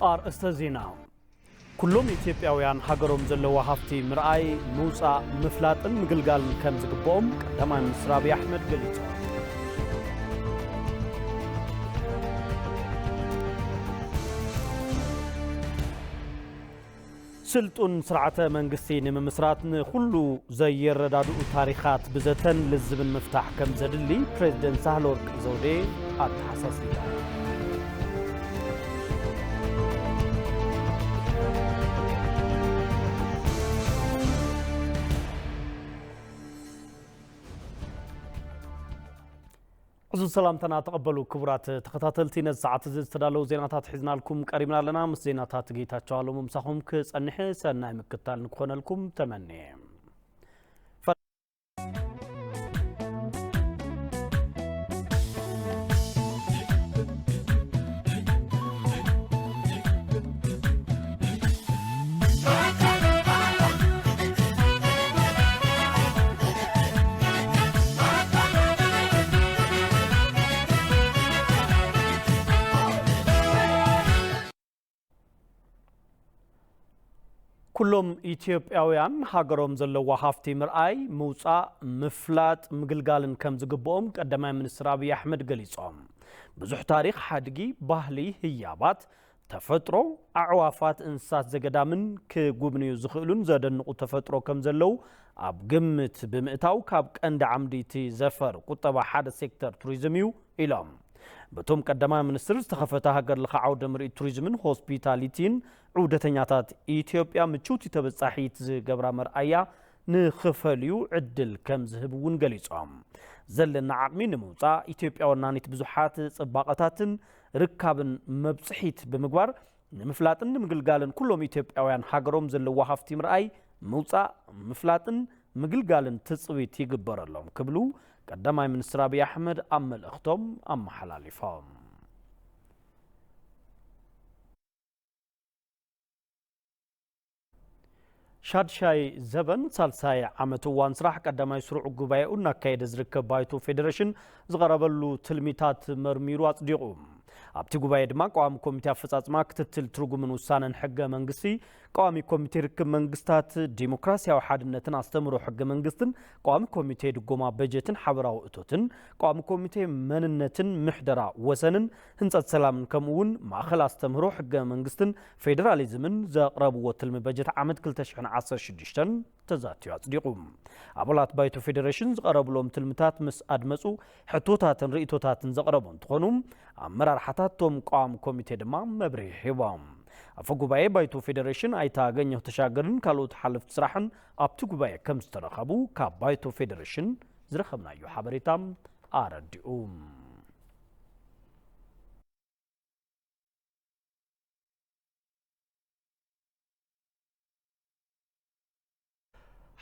ኣርእስተ ዜና። ኩሎም ኢትዮጵያውያን ሃገሮም ዘለዋ ሃፍቲ ምርኣይ፣ ምውጻእ፣ ምፍላጥን ምግልጋልን ከም ዝግብኦም ቀዳማይ ሚኒስትር ኣብይ ኣሕመድ ገሊጾም። ስልጡን ስርዓተ መንግስቲ ንምምስራት ንኹሉ ዘየረዳድኡ ታሪኻት ብዘተን ልዝብን ምፍታሕ ከም ዘድሊ ፕሬዝደንት ሳህለወርቅ ዘውዴ ኣተሓሳሲባ። ዕዙዝ ሰላምታና ተቐበሉ ክቡራት ተኸታተልቲ፣ ነዚ ሰዓት እዚ ዝተዳለዉ ዜናታት ሒዝናልኩም ቀሪብና ኣለና። ምስ ዜናታት ጌታቸው ኣለሙ ምሳኹም ክጸንሕ ሰናይ ምክታል ንክኾነልኩም ተመንየ። ኩሎም ኢትዮጵያውያን ሃገሮም ዘለዋ ሃፍቲ ምርኣይ፣ ምውጻእ፣ ምፍላጥ፣ ምግልጋልን ከም ዝግብኦም ቀዳማይ ሚኒስትር ኣብይ ኣሕመድ ገሊጾም። ብዙሕ ታሪኽ ሓድጊ፣ ባህሊ፣ ህያባት፣ ተፈጥሮ፣ ኣዕዋፋት፣ እንስሳት ዘገዳምን ክጉብንዩ ዝኽእሉን ዘደንቑ ተፈጥሮ ከም ዘለዉ ኣብ ግምት ብምእታው፣ ካብ ቀንዲ ዓምዲ እቲ ዘፈር ቁጠባ ሓደ ሴክተር ቱሪዝም እዩ ኢሎም። በቶም ቀዳማይ ሚኒስትር ዝተኸፈተ ሃገር ለኸ ዓውደ ምርኢት ቱሪዝምን ሆስፒታሊቲን ዑደተኛታት ኢትዮጵያ ምችውቲ ተበጻሒት ዝገብራ መርኣያ ንኽፈልዩ ዕድል ከም ዝህብ እውን ገሊጾም። ዘለና ዓቕሚ ንምውጻእ ኢትዮጵያ ወናኒት ብዙሓት ጽባቐታትን ርካብን መብጽሒት ብምግባር ንምፍላጥን ንምግልጋልን ኩሎም ኢትዮጵያውያን ሃገሮም ዘለዋ ሃፍቲ ምርኣይ፣ ምውጻእ፣ ምፍላጥን ምግልጋልን ትጽቢት ይግበረሎም ክብሉ ቀዳማይ ሚኒስትር ኣብይ ኣሕመድ ኣብ መልእኽቶም ኣመሓላሊፎም። ሻድሻይ ዘበን ሳልሳይ ዓመት እዋን ስራሕ ቀዳማይ ስሩዕ ጉባኤኡ እናካየደ ዝርከብ ባይቶ ፌዴሬሽን ዝቐረበሉ ትልሚታት መርሚሩ ኣጽዲቑ። ኣብቲ ጉባኤ ድማ ቀዋሚ ኮሚቴ ኣፈጻጽማ ክትትል ትርጉምን ውሳነን ሕገ መንግስቲ፣ ቀዋሚ ኮሚቴ ርክብ መንግስታት፣ ዲሞክራሲያዊ ሓድነትን ኣስተምህሮ ሕገ መንግስትን፣ ቀዋሚ ኮሚቴ ድጎማ በጀትን ሓበራዊ እቶትን፣ ቀዋሚ ኮሚቴ መንነትን ምሕደራ ወሰንን ህንጸት ሰላምን ከምኡ እውን ማእኸል ኣስተምህሮ ሕገ መንግስትን ፌዴራሊዝምን ዘቕረብዎ ትልሚ በጀት ዓመት ክልተ ሽሕን ዓሰርተ ሽዱሽተን ተዛትዩ ኣጽዲቑ። ኣባላት ባይቶ ፌዴሬሽን ዝቐረብሎም ትልምታት ምስ ኣድመጹ፣ ሕቶታትን ርእይቶታትን ዘቕረቡ እንትኾኑ፣ ኣመራርሓታት እቶም ቀዋሚ ኮሚቴ ድማ መብርሂ ሂቦም። ኣፈ ጉባኤ ባይቶ ፌዴሬሽን ኣይተ ኣገኘሁ ተሻገርን ካልኦት ሓለፍቲ ስራሕን ኣብቲ ጉባኤ ከም ዝተረኸቡ ካብ ባይቶ ፌዴሬሽን ዝረኸብናዮ ሓበሬታ ኣረዲኡ።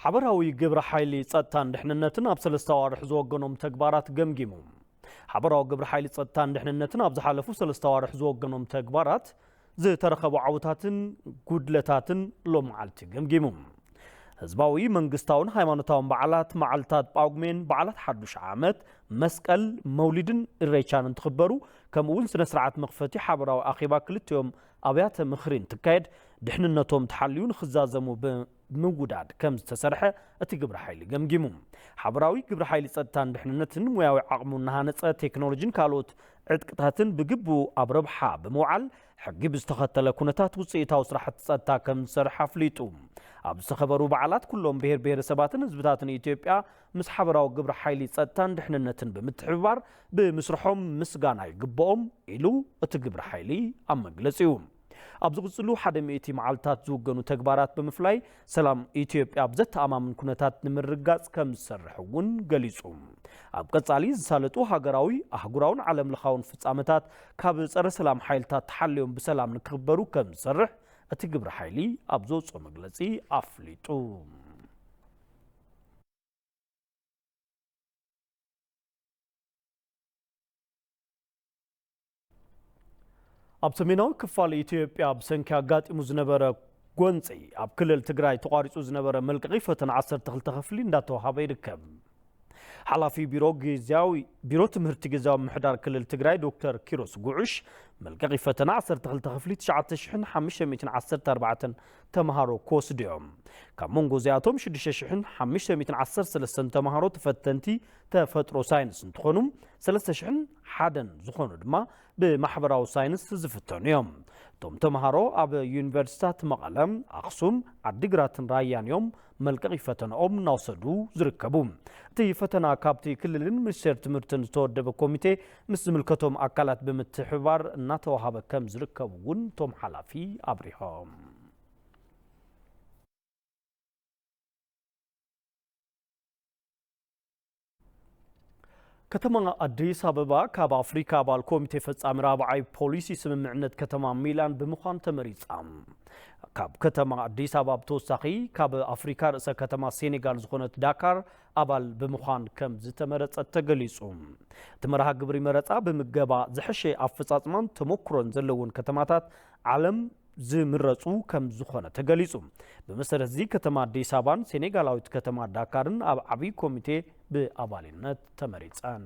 ሓበራዊ ግብረ ሓይሊ ጸጥታን ድሕንነትን ኣብ ሰለስተ ኣዋርሕ ዝወገኖም ተግባራት ገምጊሙ። ሓበራዊ ግብረ ሓይሊ ጸጥታን ድሕንነትን ኣብ ዝሓለፉ ሰለስተ ኣዋርሕ ዝወገኖም ተግባራት ዝተረኸቡ ዓወታትን ጉድለታትን ሎም መዓልቲ ገምጊሙ። ህዝባዊ፣ መንግስታውን ሃይማኖታውን በዓላት፣ መዓልታት ጳጉሜን፣ በዓላት ሓዱሽ ዓመት፣ መስቀል፣ መውሊድን ኢሬቻን እንትኽበሩ፣ ከምኡ እውን ስነ ስርዓት መኽፈቲ ሓበራዊ ኣኼባ ክልቲኦም ኣብያተ ምኽሪ እንትካየድ፣ ድሕንነቶም ተሓልዩ ንኽዛዘሙ ብምውዳድ ከም ዝተሰርሐ እቲ ግብረ ሓይሊ ገምጊሙ። ሓበራዊ ግብረ ሓይሊ ጸጥታን ድሕንነትን ሙያዊ ዓቕሙ እናሃነጸ፣ ቴክኖሎጂን ካልኦት ዕጥቅታትን ብግቡእ ኣብ ረብሓ ብምውዓል፣ ሕጊ ብዝተኸተለ ኩነታት ውፅኢታዊ ስራሕቲ ጸጥታ ከም ዝሰርሕ ኣፍሊጡ። ኣብ ዝተኸበሩ በዓላት ኩሎም ብሄር ብሄረሰባትን ህዝብታትን ኢትዮጵያ ምስ ሓበራዊ ግብረ ሓይሊ ጸጥታን ድሕንነትን ብምትሕብባር ብምስርሖም ምስጋና ይግብኦም ኢሉ እቲ ግብረ ሓይሊ ኣብ መግለጺኡ። ኣብ ዝቕፅሉ ሓደ ሚእቲ መዓልታት ዝውገኑ ተግባራት ብምፍላይ ሰላም ኢትዮጵያ ኣብ ዘተኣማምን ኩነታት ንምርግጋፅ ከም ዝሰርሕ እውን ገሊፁ። ኣብ ቀፃሊ ዝሳለጡ ሃገራዊ፣ ኣህጉራውን ዓለም ለኻውን ፍጻመታት ካብ ጸረ ሰላም ሓይልታት ተሓልዮም ብሰላም ንክኽበሩ ከም ዝሰርሕ እቲ ግብረ ሓይሊ ኣብ ዘውፅኦ መግለፂ ኣፍሊጡ። ኣብ ሰሜናዊ ክፋል ኢትዮጵያ ብሰንኪ ኣጋጢሙ ዝነበረ ጎንፂ ኣብ ክልል ትግራይ ተቋሪፁ ዝነበረ መልቀቒ ፈተና ዓሰርተ ክልተ ክፍሊ እንዳተዋሃበ ይርከብ። ሓላፊ ቢሮ ግዝያዊ፣ ቢሮ ትምህርቲ ግዝያዊ ምሕዳር ክልል ትግራይ ዶክተር ኪሮስ ጉዑሽ፣ መልቀቂ ፈተና ዓሰርተ ክልተ ክፍሊ ትሽዓተ ሽሕን ሓሙሽተ ሚእትን ዓሰርተ ኣርባዕተን ተምሃሮ ክወስዱ እዮም። ካብ መንጎ እዚኣቶም ሽዱሽተ ሽሕን ሓሙሽተ ሚእትን ዓሰርተ ሰለስተን ተምሃሮ ተፈተንቲ ተፈጥሮ ሳይንስ እንትኾኑ፣ ሰለስተ ሽሕን ሓደን ዝኾኑ ድማ ብማሕበራዊ ሳይንስ ዝፍተኑ እዮም። እቶም ተምሃሮ ኣብ ዩኒቨርሲታት መቐለ፣ ኣኽሱም፣ ዓዲግራትን ራያን እዮም መልቀቂ ፈተናኦም እናወሰዱ ዝርከቡ። እቲ ፈተና ካብቲ ክልልን ሚኒስቴር ትምህርትን ዝተወደበ ኮሚቴ ምስ ዝምልከቶም ኣካላት ብምትሕብባር እናተዋሃበ ከም ዝርከብ እውን እቶም ሓላፊ ኣብሪሆም። ከተማ ኣዲስ ኣበባ ካብ ኣፍሪካ ኣባል ኮሚቴ ፈጻሚ ራብዓይ ፖሊሲ ስምምዕነት ከተማ ሚላን ብምዃን ተመሪጻ። ካብ ከተማ ኣዲስ ኣበባ ብተወሳኺ ካብ ኣፍሪካ ርእሰ ከተማ ሴኔጋል ዝኾነት ዳካር ኣባል ብምዃን ከም ዝተመረጸት ተገሊጹ። እቲ መርሃ ግብሪ መረጻ ብምገባ ዝሐሸ ኣፈጻጽማን ተሞክሮን ዘለውን ከተማታት ዓለም ዝምረጹ ከም ዝኾነ ተገሊጹ። ብመሰረት እዚ ከተማ ኣዲስ ኣበባን ሴኔጋላዊት ከተማ ዳካርን ኣብ ዓብዪ ኮሚቴ ብኣባልነት ተመሪጸን።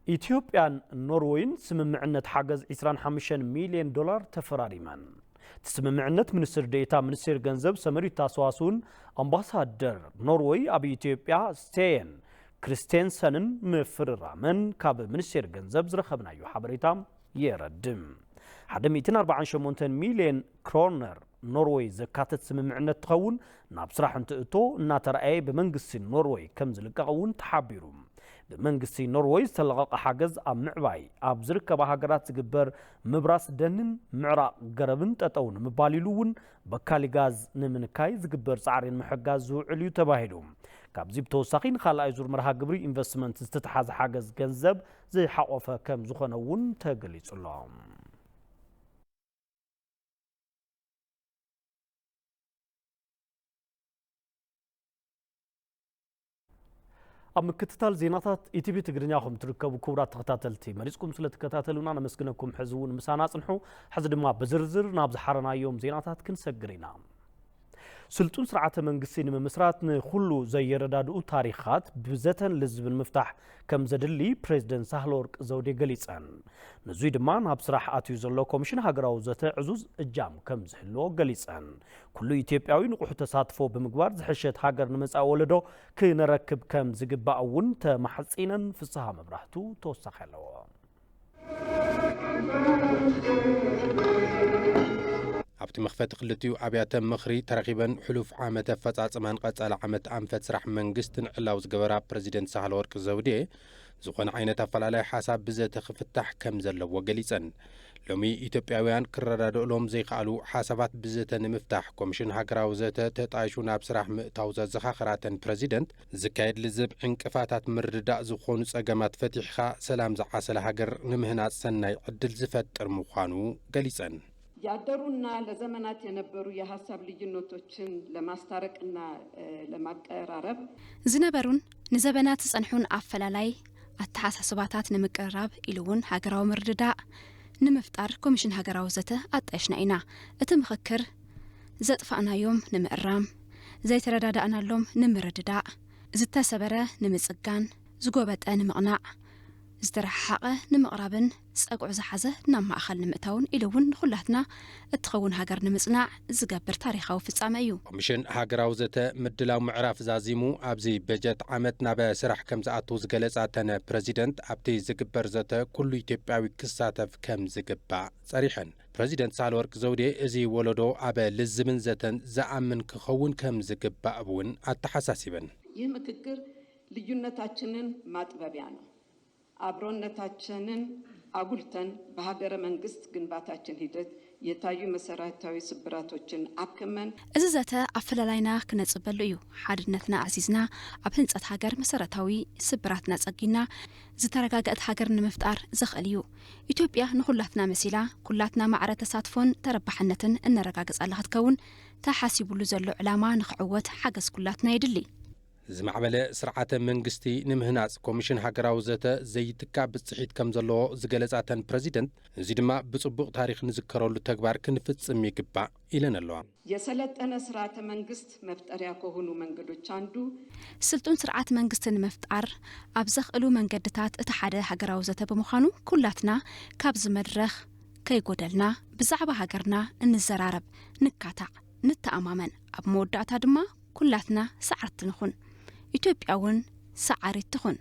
ኢትዮጵያን ኖርወይን ስምምዕነት ሓገዝ ዕስራን ሓሙሽተን ሚልዮን ዶላር ተፈራሪመን። እቲ ስምምዕነት ሚኒስትር ዴኤታ ሚኒስቴር ገንዘብ ሰመሪታ ሰዋስውን ኣምባሳደር ኖርወይ ኣብ ኢትዮጵያ ስቴየን ክሪስቴንሰንን ምፍርራመን ካብ ሚኒስቴር ገንዘብ ዝረኸብናዮ ሓበሬታ የረድእ። ሓደ ሚእትን ኣርባዓን ሸሞንተን ሚልዮን ክሮነር ኖርወይ ዘካተት ስምምዕነት ትኸውን፣ ናብ ስራሕ እንትእቶ እናተረኣየ ብመንግስቲ ኖርወይ ከም ዝልቀቕ እውን ተሓቢሩ። ብመንግስቲ ኖርወይ ዝተለቐቐ ሓገዝ ኣብ ምዕባይ ኣብ ዝርከባ ሃገራት ዝግበር ምብራስ ደንን ምዕራቕ ገረብን ጠጠው ንምባል ኢሉ እውን በካሊ ጋዝ ንምንካይ ዝግበር ጻዕሪ ንምሕጋዝ ዝውዕል እዩ ተባሂሉ። ካብዚ ብተወሳኺ ንኻልኣይ ዙር መርሃ ግብሪ ኢንቨስትመንት ዝተተሓዘ ሓገዝ ገንዘብ ዝሓቖፈ ከም ዝኾነ እውን ተገሊጹ ኣሎ። ኣብ ምክትታል ዜናታት ኢቲቪ ትግርኛ ኹም ትርከቡ ክቡራት ተኸታተልቲ፣ መሪጽኩም ስለ ትከታተሉና ነመስግነኩም። ሕዚ እውን ምሳና ጽንሑ። ሕዚ ድማ ብዝርዝር ናብ ዝሓረናዮም ዜናታት ክንሰግር ኢና። ስልጡን ስርዓተ መንግስቲ ንምምስራት ንኹሉ ዘየረዳድኡ ታሪኻት ብዘተን ልዝብን ምፍታሕ ከም ዘድሊ ፕሬዚደንት ሳህለወርቅ ዘውዴ ገሊጸን። ንዙይ ድማ ናብ ስራሕ ኣትዩ ዘሎ ኮሚሽን ሃገራዊ ዘተ ዕዙዝ እጃም ከም ዝህልዎ ገሊጸን። ኩሉ ኢትዮጵያዊ ንቑሕ ተሳትፎ ብምግባር ዝሕሸት ሃገር ንመጻኢ ወለዶ ክነረክብ ከም ዝግባእ እውን ተማሕጺነን። ፍስሃ መብራህቱ ተወሳኺ ኣለዎ። ኣብቲ መኽፈቲ ክልቲኡ ኣብያተ ምኽሪ ተረኺበን ሕሉፍ ዓመት ኣፈጻጽማን ቀጻሊ ዓመት ኣንፈት ስራሕ መንግስትን ዕላዊ ዝገበራ ፕረዚደንት ሳህለወርቅ ዘውዴ፣ ዝኾነ ዓይነት ኣፈላላይ ሓሳብ ብዘተ ክፍታሕ ከም ዘለዎ ገሊጸን። ሎሚ ኢትዮጵያውያን ክረዳድእሎም ዘይከኣሉ ሓሳባት ብዘተ ንምፍታሕ ኮሚሽን ሃገራዊ ዘተ ተጣይሹ ናብ ስራሕ ምእታው ዘዘኻኸራተን ፕረዚደንት፣ ዝካየድ ልዝብ ዕንቅፋታት ምርድዳእ ዝኾኑ ጸገማት ፈቲሕኻ ሰላም ዝዓሰለ ሃገር ንምህናጽ ሰናይ ዕድል ዝፈጥር ምዃኑ ገሊጸን። ያደሩና ለዘመናት የነበሩ የሐሳብ ልዩነቶችን ለማስታረቅና፣ እ፣ ለማቀራረብ ዝነበሩን ንዘበናት ዝጸንሑን ኣፈላላይ ኣተሓሳስባታት ንምቅርራብ ኢሉ እውን ሃገራዊ ምርድዳእ ንምፍጣር ኮሚሽን ሃገራዊ ዘተ ኣጣይሽና ኢና። እቲ ምኽክር ዘጥፋእናዮም ንምእራም፣ ዘይተረዳዳእናሎም ንምርድዳእ፣ ዝተሰበረ ንምጽጋን፣ ዝጎበጠ ንምቕናዕ፣ ዝተረሓሓቐ ንምቕራብን ጸግዑ ዝሓዘ ናብ ማእኸል ንምእታውን ኢሉ እውን ንኹላትና እትኸውን ሃገር ንምጽናዕ ዝገብር ታሪኻዊ ፍጻመ እዩ። ኮሚሽን ሃገራዊ ዘተ ምድላው ምዕራፍ ዛዚሙ ኣብዚ በጀት ዓመት ናብ ስራሕ ከም ዝኣቱ ዝገለጻ እተን ፕረዚደንት፣ ኣብቲ ዝግበር ዘተ ኩሉ ኢትዮጵያዊ ክሳተፍ ከም ዝግባእ ጸሪሐን። ፕረዚደንት ሳህለወርቅ ዘውዴ፣ እዚ ወለዶ ኣብ ልዝብን ዘተን ዝኣምን ክኸውን ከም ዝግባእ እውን ኣተሓሳሲበን። ይህ ምክክር ልዩነታችንን ማጥበቢያ ነው። አብሮነታችንን አጉልተን በሀገረ መንግስት ግንባታችን ሂደት የታዩ መሰረታዊ ስብራቶችን አክመን እዚ ዘተ ኣፈላላይና ክነጽበሉ እዩ። ሓድነትና ኣዕዚዝና፣ ኣብ ህንጸት ሃገር መሰረታዊ ስብራትና ጸጊና፣ ዝተረጋገአት ሃገር ንምፍጣር ዘኽእል እዩ። ኢትዮጵያ ንኹላትና መሲላ፣ ኩላትና ማዕረ ተሳትፎን ተረባሕነትን እነረጋግጻላ ክትከውን ተሓሲቡሉ ዘሎ ዕላማ ንኽዕወት ሓገዝ ኩላትና የድሊ። ዝማዕበለ ስርዓተ መንግስቲ ንምህናጽ ኮሚሽን ሃገራዊ ዘተ ዘይትካእ ብጽሒት ከም ዘለዎ ዝገለጻ እተን ፕረዚደንት፣ እዚ ድማ ብጽቡቕ ታሪኽ ንዝከረሉ ተግባር ክንፍጽም ይግባእ ኢለን ኣለዋ። የሰለጠነ ስርዓተ መንግስት መፍጠሪያ ከሆኑ መንገዶች አንዱ ስልጡን ስርዓት መንግስቲ ንምፍጣር ኣብ ዘኽእሉ መንገድታት እቲ ሓደ ሃገራዊ ዘተ ብምዃኑ ኩላትና ካብዚ መድረኽ ከይጎደልና ብዛዕባ ሃገርና እንዘራረብ፣ ንካታዕ፣ ንተኣማመን፣ ኣብ መወዳእታ ድማ ኩላትና ሰዓርቲ ንኹን። ኢትዮጵያ እውን ሰዓሪት ትኹን።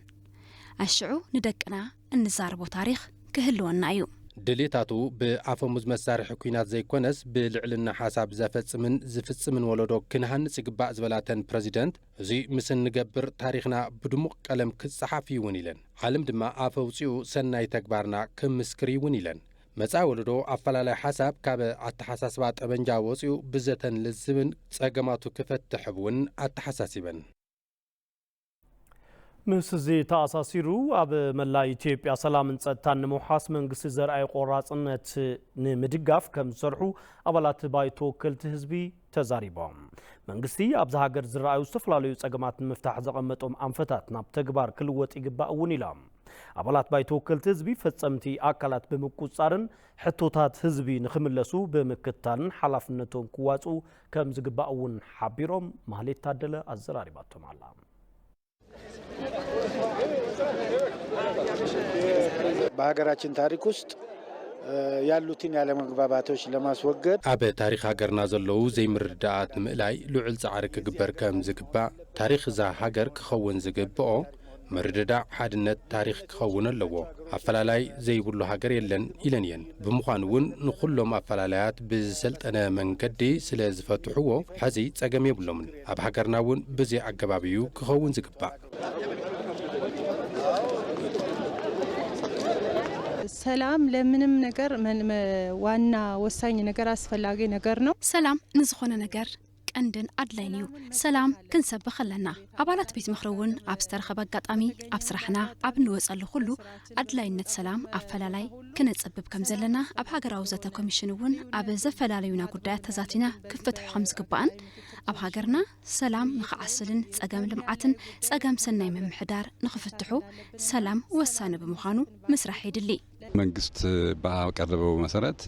ኣሽዑ ንደቅና እንዛረቦ ታሪኽ ክህልወና እዩ። ድሌታቱ ብኣፈሙዝ መሳርሒ ኲናት ዘይኮነስ ብልዕልና ሓሳብ ዘፈጽምን ዝፍጽምን ወለዶ ክንሃንጽ ይግባእ ዝበላ እተን ፕረዚደንት፣ እዚ ምስ እንገብር ታሪኽና ብድሙቕ ቀለም ክጸሓፍ እዩ እውን ኢለን። ዓለም ድማ ኣፈ ኣውጺኡ ሰናይ ተግባርና ክምስክር እዩ እውን ኢለን። መጻኢ ወለዶ ኣፈላላይ ሓሳብ ካብ ኣተሓሳስባ ጠበንጃ ወጺኡ ብዘተን ልዝብን ጸገማቱ ክፈትሕ እውን ኣተሓሳሲበን። ምስ እዚ ተኣሳሲሩ ኣብ መላእ ኢትዮጵያ ሰላምን ጸጥታን ንምውሓስ መንግስቲ ዘርኣየ ቆራጽነት ንምድጋፍ ከም ዝሰርሑ ኣባላት ባይቶ ወከልቲ ህዝቢ ተዛሪቦም። መንግስቲ ኣብዛ ሃገር ዝረኣዩ ዝተፈላለዩ ጸገማት ንምፍታሕ ዘቐመጦም ኣንፈታት ናብ ተግባር ክልወጥ ይግባእ እውን ኢሎም። ኣባላት ባይቶ ወከልቲ ህዝቢ ፈጸምቲ ኣካላት ብምቁጽጻርን ሕቶታት ህዝቢ ንኽምለሱ ብምክትታልን ሓላፍነቶም ክዋጽኡ ከም ዝግባእ እውን ሓቢሮም። ማህሌት ታደለ ኣዘራሪባቶም ኣላ። በሀገራችን ታሪክ ውስጥ ያሉትን ያለመግባባቶች ለማስወገድ ኣብ ታሪኽ ሃገርና ዘለዉ ዘይምርድዳኣት ንምእላይ ልዑል ጻዕሪ ክግበር ከም ዝግባእ፣ ታሪኽ እዛ ሃገር ክኸውን ዝግብኦ ምርድዳእ ሓድነት ታሪኽ ክኸውን ኣለዎ። ኣፈላላይ ዘይብሉ ሃገር የለን ኢለን እየን። ብምዃኑ እውን ንኹሎም ኣፈላላያት ብዝሰልጠነ መንገዲ ስለ ዝፈትሕዎ ሕዚ ጸገም የብሎምን። ኣብ ሃገርና እውን ብዚ ኣገባብ እዩ ክኸውን ዝግባእ። ሰላም ለምንም ነገር መን- መ- ዋና ወሳኝ ነገር አስፈላጊ ነገር ነው። ሰላም ንዝኾነ ነገር ቀንድን ኣድላይን እዩ። ሰላም ክንሰብኽ ኣለና። ኣባላት ቤት ምኽሪ እውን ኣብ ዝተረኸበ ኣጋጣሚ ኣብ ስራሕና ኣብ እንወፀሉ ኩሉ ኣድላይነት ሰላም ኣፈላላይ ክነፅብብ ከም ዘለና ኣብ ሃገራዊ ዘተ ኮሚሽን እውን ኣብ ዘፈላለዩና ጉዳያት ተዛቲና ክንፈትሖ ከም ዝግባእን ኣብ ሃገርና ሰላም ንኽዓስልን ጸገም ልምዓትን ጸገም ሰናይ ምምሕዳር ንኽፍትሑ ሰላም ወሳኒ ብምዃኑ ምስራሕ የድሊ። መንግስት ባቀረበው መሰረት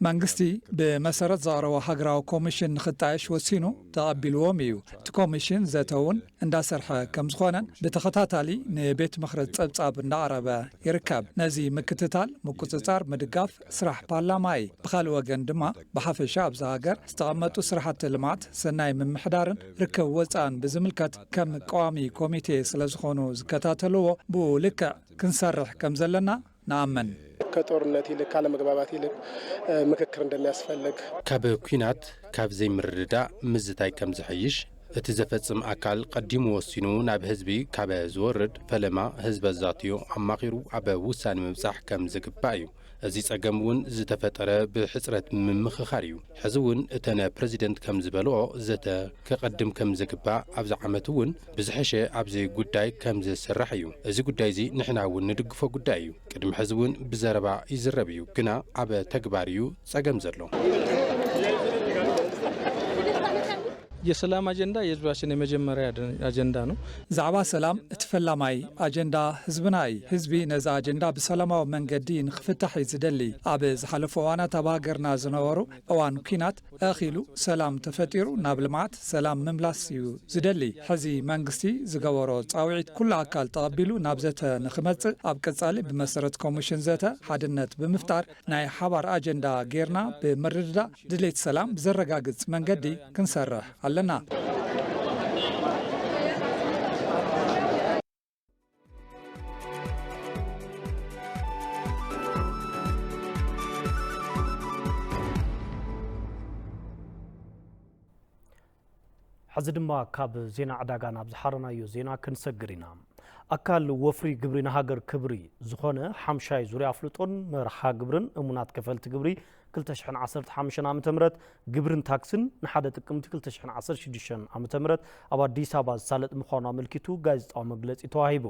መንግስቲ ብመሰረት ዘቕረቦ ሃገራዊ ኮሚሽን ንኽጣየሽ ወሲኑ ተቐቢልዎም እዩ። እቲ ኮሚሽን ዘተ እውን እንዳሰርሐ ከም ዝኾነን ብተኸታታሊ ንቤት ምኽሪ ጸብጻብ እንዳቕረበ ይርከብ። ነዚ ምክትታል፣ ምቁጽጻር፣ ምድጋፍ ስራሕ ፓርላማ እዩ። ብኻልእ ወገን ድማ ብሓፈሻ ኣብዛ ሃገር ዝተቐመጡ ስራሕቲ ልምዓት፣ ሰናይ ምምሕዳርን ርክብ ወፃእን ብዝምልከት ከም ቀዋሚ ኮሚቴ ስለዝኾኑ ዝከታተልዎ ብኡ ልክዕ ክንሰርሕ ከም ዘለና ንኣምን። ከጦርነት ይልቅ ካለመግባባት ይልቅ ምክክር እንደሚያስፈልግ ካብ ኲናት ካብ ዘይምርድዳእ ምዝታይ ከም ዝሐይሽ እቲ ዘፈጽም ኣካል ቀዲሙ ወሲኑ ናብ ህዝቢ ካብ ዝወርድ ፈለማ ህዝቢ ኣዛትዮ ኣማኺሩ ኣብ ውሳነ ምብጻሕ ከም ዝግባእ እዩ። እዚ ጸገም እውን ዝተፈጠረ ብሕጽረት ምምኽኻር እዩ። ሕዚ እውን እተን ፕረዚደንት ከም ዝበልኦ ዘተ ክቐድም ከም ዝግባእ ኣብዚ ዓመት እውን ብዝሐሸ ኣብዚ ጉዳይ ከም ዝስራሕ እዩ። እዚ ጉዳይ እዚ ንሕና እውን ንድግፎ ጉዳይ እዩ። ቅድሚ ሕዚ እውን ብዘረባ ይዝረብ እዩ፣ ግና ኣብ ተግባር እዩ ጸገም ዘሎ። የሰላም አጀንዳ የህዝባችን የመጀመሪያ አጀንዳ ነው። ዛዕባ ሰላም እቲ ፈላማይ ኣጀንዳ ህዝብና እዩ። ህዝቢ ነዚ ኣጀንዳ ብሰላማዊ መንገዲ ንክፍታሕ እዩ ዝደሊ። ኣብ ዝሓለፉ እዋናት ኣብ ሃገርና ዝነበሩ እዋን ኲናት ኣኺሉ ሰላም ተፈጢሩ ናብ ልምዓት ሰላም ምምላስ እዩ ዝደሊ። ሕዚ መንግስቲ ዝገበሮ ፃውዒት ኩሉ ኣካል ተቐቢሉ ናብ ዘተ ንክመፅእ ኣብ ቀፃሊ ብመሰረት ኮሚሽን ዘተ ሓድነት ብምፍጣር ናይ ሓባር ኣጀንዳ ጌርና ብምርድዳእ ድሌት ሰላም ብዘረጋግጽ መንገዲ ክንሰርሕ ኣለና። ሕዚ ድማ ካብ ዜና ዕዳጋ ናብ ዝሓረናዮ ዜና ክንሰግር ኢና። ኣካል ወፍሪ ግብሪ ንሃገር ክብሪ ዝኾነ ሓምሻይ ዙርያ ኣፍልጦን መርሃ ግብርን እሙናት ከፈልቲ ግብሪ ክልተ ሽሕን ዓሰርተ ሓሙሽተን ዓመተ ምህረት ግብርን ታክስን ንሓደ ጥቅምቲ ክልተ ሽሕን ዓሰርተ ሽዱሽተን ዓመተ ምህረት ኣብ ኣዲስ ኣበባ ዝሳለጥ ምዃኑ ኣመልኪቱ ጋዜጣዊ መግለጺ ተዋሂቡ።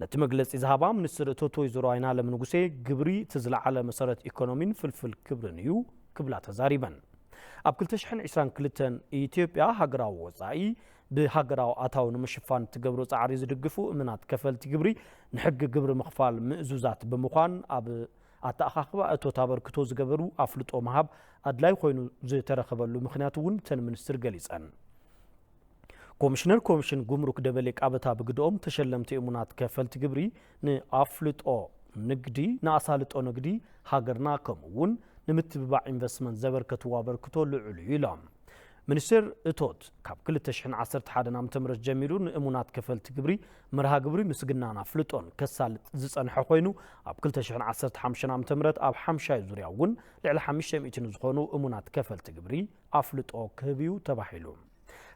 ነቲ መግለጺ ዝሃባ ሚኒስትር እቶት ወይዘሮ ኣይናለም ንጉሴ፣ ግብሪ እቲ ዝለዓለ መሰረት ኢኮኖሚን ፍልፍል ክብርን እዩ ክብላ ተዛሪበን። ኣብ ክልተ ሽሕን ዕስራን ክልተን ኢትዮጵያ ሃገራዊ ወጻኢ ብሃገራዊ ኣታዊ ንምሽፋን እትገብሮ ጻዕሪ ዝድግፉ እምናት ከፈልቲ ግብሪ ንሕጊ ግብሪ ምኽፋል ምእዙዛት ብምዃን ኣብ ኣተኣኻኽባ እቶት ኣበርክቶ ዝገበሩ ኣፍልጦ ምሃብ ኣድላይ ኮይኑ ዝተረኸበሉ ምኽንያት እውን እተን ሚኒስትር ገሊጸን። ኮሚሽነር ኮሚሽን ጉምሩክ ደበሌ ቃበታ ብግድኦም ተሸለምቲ እሙናት ከፈልቲ ግብሪ ንኣፍልጦ ንግዲ፣ ንኣሳልጦ ንግዲ ሃገርና ከምኡ እውን ንምትብባዕ ኢንቨስትመንት ዘበርከትዎ ኣበርክቶ ልዑል እዩ ኢሎም። ሚኒስቴር እቶት ካብ ክልተ ሽሕን ዓሰርተ ሓደን ዓመተ ምህረት ጀሚሩ ንእሙናት ከፈልቲ ግብሪ መርሃ ግብሪ ምስግናን ኣፍልጦን ከሳልጥ ዝጸንሐ ኮይኑ ኣብ ክልተ ሽሕን ዓሰርተ ሓሙሽተን ዓመተ ምህረት ኣብ ሓምሻይ ዙርያ እውን ልዕሊ ሓሙሽተ ሚእቲ ንዝኾኑ እሙናት ከፈልቲ ግብሪ ኣፍልጦ ክህብ እዩ ተባሂሉ።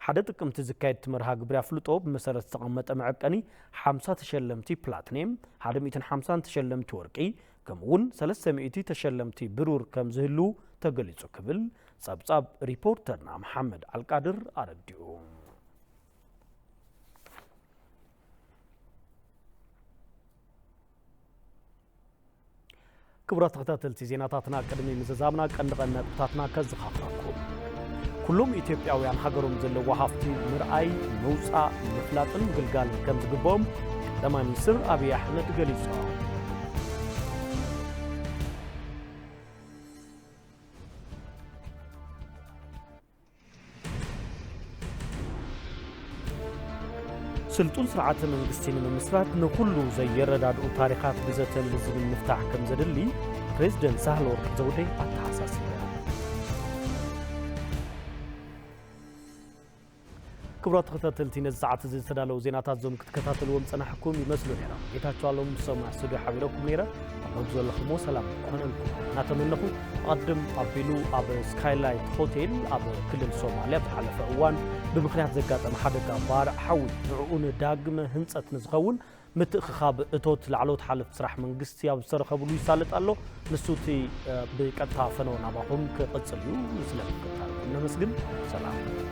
ሓደ ጥቅምቲ ዝካየድ እቲ መርሃ ግብሪ ኣፍልጦ ብመሰረት ዝተቐመጠ መዐቀኒ ሓምሳ ተሸለምቲ ፕላቲኒየም፣ ሓደ ሚእትን ሓምሳን ተሸለምቲ ወርቂ ከምኡ እውን ሰለስተ ሚእቲ ተሸለምቲ ብሩር ከም ዝህልዉ ተገሊጹ ክብል ጸብጻብ ሪፖርተርና መሓመድ ኣልቃድር ኣረዲኡ። ክቡራት ተኸታተልቲ ዜናታትና ቅድሚ ምዝዛምና ቀንዲ ቀንዲ ነጥብታትና ከዘኻኽረኩም። ኩሎም ኢትዮጵያውያን ሃገሮም ዘለዎ ሃፍቲ ምርኣይ፣ ምውጻእ፣ ምፍላጥን ምግልጋልን ከም ዝግብኦም ቀዳማይ ሚኒስትር ኣብይ ኣሕመድ ገሊጾም። ስልጡን ስርዓተ መንግስቲ ንምምስራት ንኹሉ ዘየረዳድኡ ታሪኻት ብዘተን ልዝብን ምፍታሕ ከም ዘድሊ ፕሬዚደንት ሳህለወርቅ ዘውዴ ኣተሓሳሲበ። ክቡራት ተኸታተልቲ፣ ነዚ ሰዓት እዚ ዝተዳለዉ ዜናታት እዞም ክትከታተልዎም ዝጸናሕኩም ይመስሉ ነይሮም። ጌታቸው ኣለሙ ምስ ሶማ ስቱድዮ ሓቢረኩም ነይረ። ኣብ ዘለኹሞ ሰላም ክኾነልኩም እናተመነኹ፣ ኣቐድም ኣቢሉ ኣብ ስካይላይት ሆቴል ኣብ ክልል ሶማልያ ኣብ ዝሓለፈ እዋን ብምኽንያት ዘጋጠመ ሓደጋ ባርዕ ሓዊ፣ ንዕኡ ንዳግመ ህንጸት ንዝኸውን ምትእኽኻብ እቶት ላዕለዎት ሓለፍቲ ስራሕ መንግስቲ ኣብ ዝተረኸብሉ ይሳለጥ ኣሎ። ንሱ እቲ፣ እ፣ ብቀጥታ ፈነወ ናባኹም ክቕጽል እዩ። ስለ ምክትታልኩም ነመስግን። ሰላም።